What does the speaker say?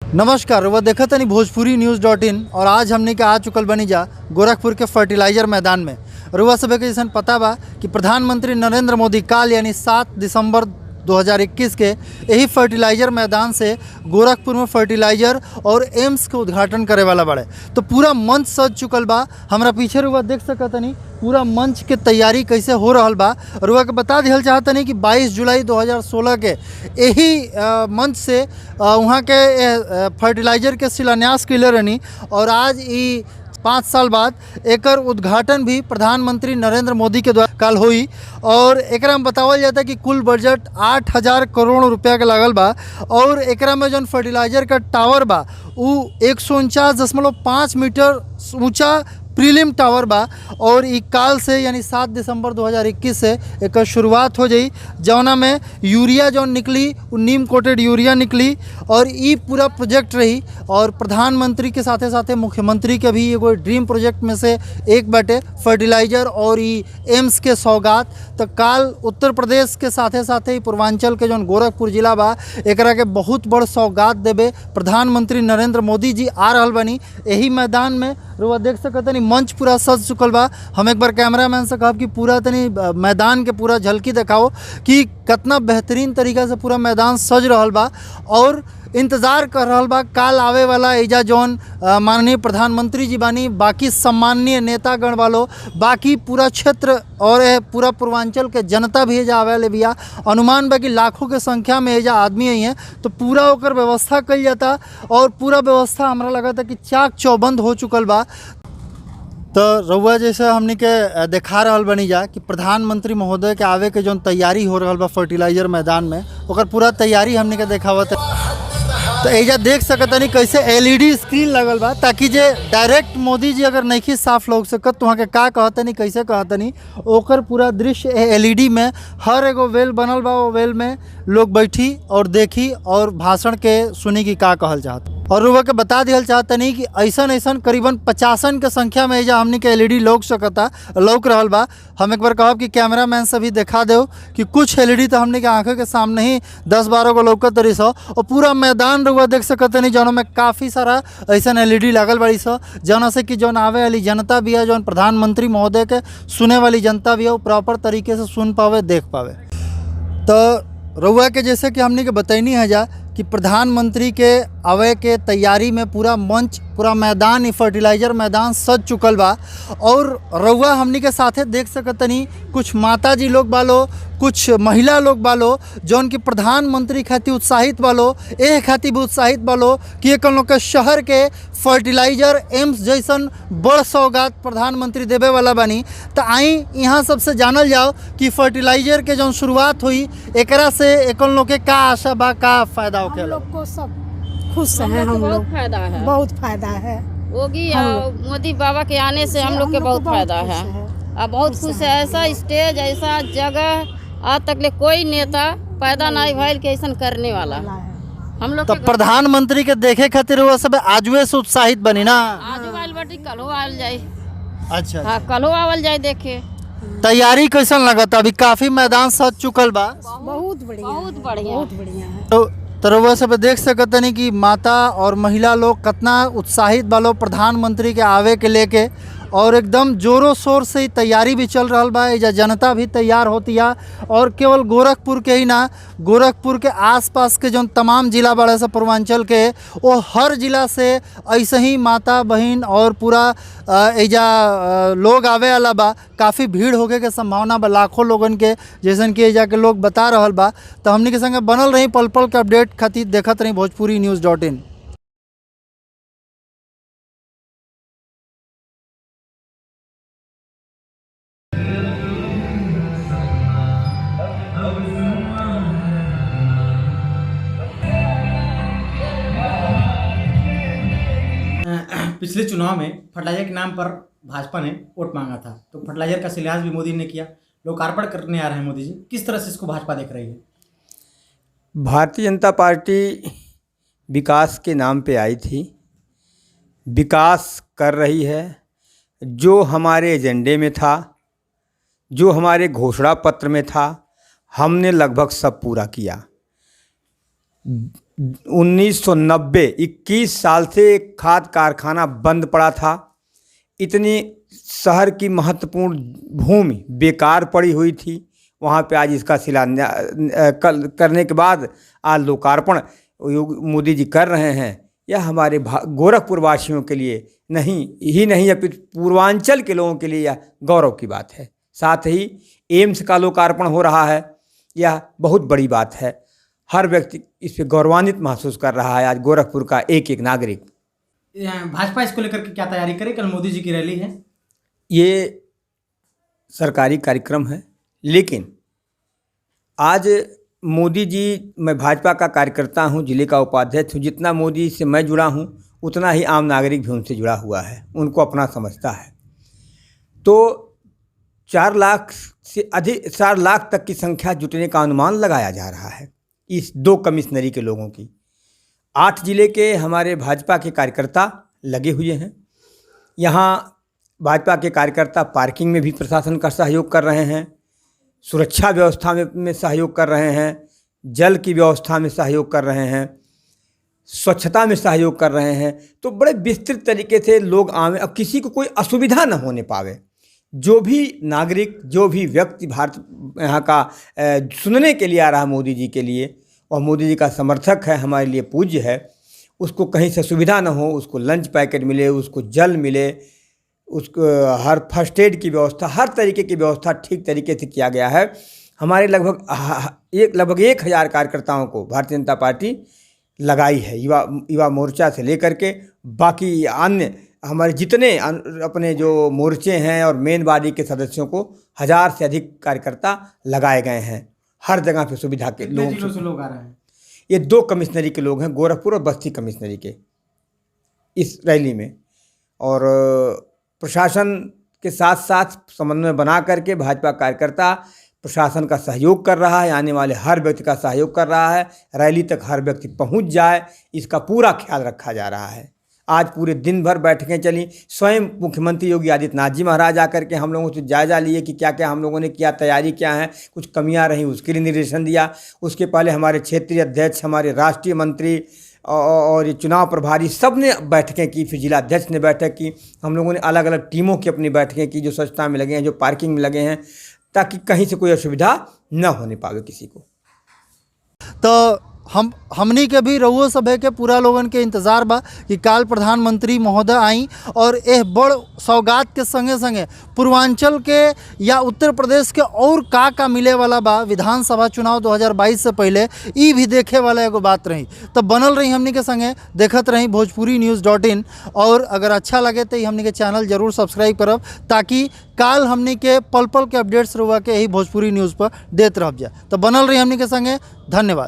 नमस्कार, वह देखत तनी भोजपुरी न्यूज़ डॉट इन और आज हमने के आ चुकल बनी जा गोरखपुर के फर्टिलाइजर मैदान में। रुआ सभे के जैसन पता बा कि प्रधानमंत्री नरेंद्र मोदी काल यानी 7 दिसंबर 2021 के यही फर्टिलाइजर मैदान से गोरखपुर में फर्टिलाइजर और एम्स के उद्घाटन करे वाला बाड़े। तो पूरा मंच सज चुकल बा। हमरा पीछे रुआ देख सकतनी पूरा मंच के तैयारी कैसे हो रहल बा। रुआ के बता दिहल चाहतनी कि 22 जुलाई 2016 के यही मंच से वहाँ के फर्टिलाइजर के शिलान्यास कैले रहनी और आज ई 5 साल बाद एकर उद्घाटन भी प्रधानमंत्री नरेंद्र मोदी के द्वारा कल होई। और एकरा में बतावल जाता कि कुल बजट 8000 करोड़ रुपया के लागल बा और एकरा में जौन फर्टिलाइजर का टावर बा उ 149.5 मीटर ऊंचा प्रीलिम टावर बा और ई काल से यानी 7 दिसंबर 2021 से एकर शुरुआत हो जाई, जौना में यूरिया जौन निकली उ नीम कोटेड यूरिया निकली और ई पूरा प्रोजेक्ट रही। और प्रधानमंत्री के साथे साथे मुख्यमंत्री के भी एगो ड्रीम प्रोजेक्ट में से एक बाटे फर्टिलाइजर और ई एम्स के सौगात। तो काल उत्तर प्रदेश के साथे साथे ई पूर्वांचल के जौन गोरखपुर जिला बा एकरा के बहुत बड़ सौगात देबे प्रधानमंत्री नरेंद्र मोदी जी आ रहल बानी। यही मैदान में रुआ देख सकतनी मंच पूरा सज चुकल बा। हम एक बार कैमरामैन से कहब कि पूरा तनी मैदान के पूरा झलकी दिखाओ कि कितना बेहतरीन तरीका से पूरा मैदान सज रहल बा और इंतज़ार कर रहल बा काल आवे वाला एजा जौन माननीय प्रधानमंत्री जी बानी, बाकी सम्माननीय नेतागण वालो, बाकी पूरा क्षेत्र और पूरा पूर्वांचल के जनता भी एजा आवे वाले बिया। अनुमान बा कि लाखों के संख्या में एजा आदमी आई हैं, तो पूरा ओकर व्यवस्था कइल जाता और पूरा व्यवस्था हमरा लगता कि चाक चौबंद हो चुकल बा। तो रउआ जैसे हमनी के देखा रहल बनी जा कि प्रधानमंत्री महोदय के आवे के जौन तैयारी हो रहल बा फर्टिलाइजर मैदान में, ओकर पूरा तैयारी हमनी के देखावत। तो एजा देख सकतनी कैसे एलईडी स्क्रीन लगल बा ताकि जे डायरेक्ट मोदी जी अगर नइखी साफ लौक सकत तो वहाँ के का कहतनी कैसे कहतनी ओकर पूरा दृश्य एलईडी में हर एगो वेल बनल बा, वो वेल में लोग बैठी और देखी और भाषण के सुनी कि का कहल चाहत। और रुआ के बता दिहल चाहतनी कि ऐसन ऐसन करीबन 50 के संख्या में एजा हमनी के एलईडी लौक सकता लौक रहल बा। हम एक बार कहब कि कैमरामैन से भी देखा देव कि कुछ एलईडी तो हमनी के आँखों के सामने ही 10-12 गो लौकत रही सो और पूरा मैदान रुआ देख सकतनी जौन में काफ़ी सारा ऐसन एलईडी लागल बड़ी सो, जौन से कि जौन आवे वाली जनता भी है, जौन प्रधानमंत्री महोदय के सुने वाली जनता भी है, वो प्रॉपर तरीके से सुन पावे देख पावे। तो रउआ के जैसे कि हमनी के बतैनी है जा कि प्रधानमंत्री के आवे के तैयारी में पूरा मंच पूरा मैदान ई फर्टिलाइजर मैदान सज चुकल बा। और रउआ हमनी के साथे देख सकतनी कुछ माता जी लोग बालो, कुछ महिला लोग बालो जौन कि प्रधानमंत्री खातिर उत्साहित बालो, एह खातिर भी उत्साहित बालो कि एक लोग के शहर के फर्टिलाइजर एम्स जैसन बड़ सौगात प्रधानमंत्री देवे वाला बानी। तो आई यहाँ सबसे जानल जाओ कि फर्टिलाइजर के जौन शुरुआत हुई एकरा से एक लोग के का आशा बा, का फायदा हम होखेला। लोग को सब खुश हैं, हम बहुत लोग फायदा है, बहुत फायदा है। योगी और मोदी बाबा के आने से हम लोग के बहुत फायदा खुश है हैं। और बहुत खुश है। ऐसा स्टेज ऐसा जगह आज तक ले कोई नेता पैदा नहीं भइल के ऐसा करने वाला हम लोग तो के प्रधानमंत्री के देखे खातिर वो सब आजुए से उत्साहित बनी ना। आजू आयल बाटी कलो आयल जाए। अच्छा, हाँ कलो आवल जाए देखे। तैयारी कैसन लगता? अभी काफी मैदान सज चुकल बा। बहुत बढ़िया, बहुत बढ़िया, बहुत बढ़िया है। तो रउआ सब देख सकतनी कि माता और महिला लोग कितना उत्साहित बालो प्रधानमंत्री के आवे के लेके और एकदम जोरों शोर से ही तैयारी भी चल रहल बा। एजा जनता भी तैयार होती है और केवल गोरखपुर के ही ना, गोरखपुर के आसपास के जौन तमाम जिला बड़े से पूर्वांचल के, वो हर जिला से ऐसे ही माता बहन और पूरा एजा लोग आवे वाला बा। काफ़ी भीड़ होके के संभावना बा लाखों लोगन के, जैसन कि एजा के लोग बता रहल बा। तो हमनी के संगे बनल रही पल पल के अपडेट खातिर देखत रही भोजपुरी न्यूज़ डॉट इन। पिछले चुनाव में फर्टिलाइजर के नाम पर भाजपा ने वोट मांगा था, तो फर्टिलाइजर का शिलान्यास भी मोदी ने किया, लोकार्पण करने आ रहे हैं मोदी जी, किस तरह से इसको भाजपा देख रही है? भारतीय जनता पार्टी विकास के नाम पे आई थी, विकास कर रही है। जो हमारे एजेंडे में था, जो हमारे घोषणा पत्र में था, हमने लगभग सब पूरा किया। 1990 21 साल से एक खाद कारखाना बंद पड़ा था। इतनी शहर की महत्वपूर्ण भूमि बेकार पड़ी हुई थी, वहाँ पे आज इसका शिलान्यास कल करने के बाद आज लोकार्पण मोदी जी कर रहे हैं। यह हमारे गोरखपुर वासियों के लिए नहीं ही नहीं अपितु पूर्वांचल के लोगों के लिए यह गौरव की बात है। साथ ही एम्स का लोकार्पण हो रहा है, यह बहुत बड़ी बात है। हर व्यक्ति इस पर गौरवान्वित महसूस कर रहा है आज गोरखपुर का एक एक नागरिक। भाजपा इसको लेकर के क्या तैयारी करे? कल मोदी जी की रैली है। ये सरकारी कार्यक्रम है, लेकिन आज मोदी जी, मैं भाजपा का कार्यकर्ता हूँ, जिले का उपाध्यक्ष हूँ, जितना मोदी से मैं जुड़ा हूँ उतना ही आम नागरिक भी उनसे जुड़ा हुआ है, उनको अपना समझता है। तो 4 लाख से अधिक, 4 लाख तक की संख्या जुटने का अनुमान लगाया जा रहा है इस 2 कमिश्नरी के लोगों की। 8 जिले के हमारे भाजपा के कार्यकर्ता लगे हुए हैं। यहाँ भाजपा के कार्यकर्ता पार्किंग में भी प्रशासन का सहयोग कर रहे हैं, सुरक्षा व्यवस्था में सहयोग कर रहे हैं, जल की व्यवस्था में सहयोग कर रहे हैं, स्वच्छता में सहयोग कर रहे हैं। तो बड़े विस्तृत तरीके से लोग आवे और किसी को कोई असुविधा न होने पावे। जो भी नागरिक, जो भी व्यक्ति भारत यहाँ का सुनने के लिए आ रहा है मोदी जी के लिए, और मोदी जी का समर्थक है, हमारे लिए पूज्य है, उसको कहीं से सुविधा न हो, उसको लंच पैकेट मिले, उसको जल मिले, उसको हर फर्स्ट एड की व्यवस्था, हर तरीके की व्यवस्था ठीक तरीके से किया गया है। हमारे लगभग 1000 कार्यकर्ताओं को भारतीय जनता पार्टी लगाई है, युवा मोर्चा से लेकर के बाकी अन्य हमारे जितने अपने जो मोर्चे हैं और मेन बॉडी के सदस्यों को 1000 से अधिक कार्यकर्ता लगाए गए हैं। हर जगह पे सुविधा के कितने जिलों से लोग आ रहे हैं? ये 2 कमिश्नरी के लोग हैं, गोरखपुर और बस्ती कमिश्नरी के, इस रैली में। और प्रशासन के साथ साथ समन्वय बना करके भाजपा कार्यकर्ता प्रशासन का सहयोग कर रहा है, आने वाले हर व्यक्ति का सहयोग कर रहा है। रैली तक हर व्यक्ति पहुंच जाए इसका पूरा ख्याल रखा जा रहा है। आज पूरे दिन भर बैठकें चली। स्वयं मुख्यमंत्री योगी आदित्यनाथ जी महाराज आकर के हम लोगों से जायजा लिए कि क्या क्या हम लोगों ने किया, तैयारी क्या है, कुछ कमियां रहीं उसके लिए निर्देशन दिया। उसके पहले हमारे क्षेत्रीय अध्यक्ष, हमारे राष्ट्रीय मंत्री और ये चुनाव प्रभारी सब ने बैठकें की, फिर जिला अध्यक्ष ने बैठक की। हम लोगों ने अलग अलग टीमों की अपनी बैठकें की, जो स्वच्छता में लगे हैं, जो पार्किंग में लगे हैं, ताकि कहीं से कोई असुविधा न होने पावे किसी को। तो हमनी के भी रउओ सभे के पूरा लोगन के इंतज़ार बा कि काल प्रधानमंत्री महोदय आई और एह बड़ सौगात के संगे संगे पूर्वांचल के या उत्तर प्रदेश के और का का मिले वाला बा विधानसभा चुनाव 2022 से पहले, ई भी देखे वाला एगो बात रही। तो बनल रही हमनी के संगे, देखत रही भोजपुरी न्यूज़ .in। और अगर अच्छा लगे तो हमनी के चैनल जरूर सब्सक्राइब करब ताकि काल हमनी के पल पल के अपडेट्स रउआ के यही भोजपुरी न्यूज़ पर देत रह जाए। तो बनल रही हमनी के संगे, धन्यवाद।